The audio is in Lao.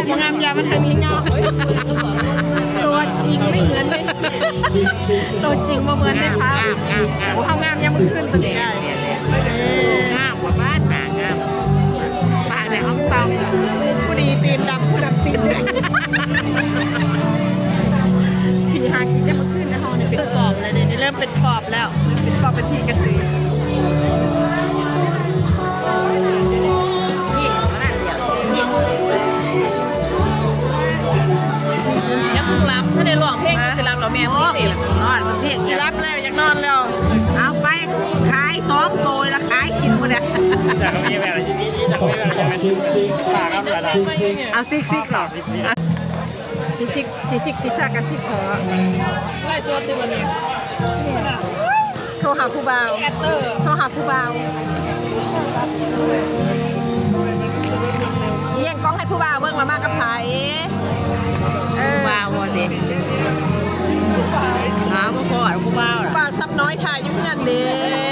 ບໍ່ງາມ ຢ່າມາທາງນີ້ງາມ. ຕົວຈິງບໍ່ເໝືອນເດ້ ຕົວຈິງບໍ່ເໝືອນໃນພາບ. ໂອ້ ເຮົາງາມຍາມມື້ຄືນຕົວນີ້ໄດ້. ງາມກວ່າບ້ານນາງາມ. ປາກແດງອອງຕອງ ຜູ້ດີຕີນດຳ ຜູ້ດຳຕີນແດງ. ຜີຫາກິນຍາມມື້ຄືນໃນຫ້ອງນີ້ເປັນປອບແລ້ວເດ້ ເລີ່ມເປັນປອບແລ້ວ ເປັນປອບເປັນຜີກະສື. ຢ່າເພິ່ງຫຼັບ ຖ້າໄດ້ຮ້ອງເພງຊິຫຼັບແລ້ວແມ່. ໂອ້ ຊິຫຼັບແລ້ວ ຢາກນອນແລ້ວ. ເອົາໄປ ຂາຍສອງໂຕລະ ຂາຍກິນໝົດແລ້ວ. ເອົາຊິກໆ ຊິຊິກ ຊິຊິກ ຊິຊາກະຊິກເຖາະ. ໄລ່ສົດຕິບັດນີ້ ໂທຫາຜູ້ບ່າວ ໂທຫາຜູ້ບ່າວ. ແຍ່ງກ້ອງໃຫ້ຜູ້ບ່າວເບິ່ງວ່າມາກັບໃຜ. ເອີ ຜູ້ບ່າວບໍ່ຕິ ຫາບໍ່ພໍດຜູ້ບ່າວລະ. ຜູ້ບ່າວຊ້ຳນ້ອຍຖ້າຢູ່ເຮືອນເດ້.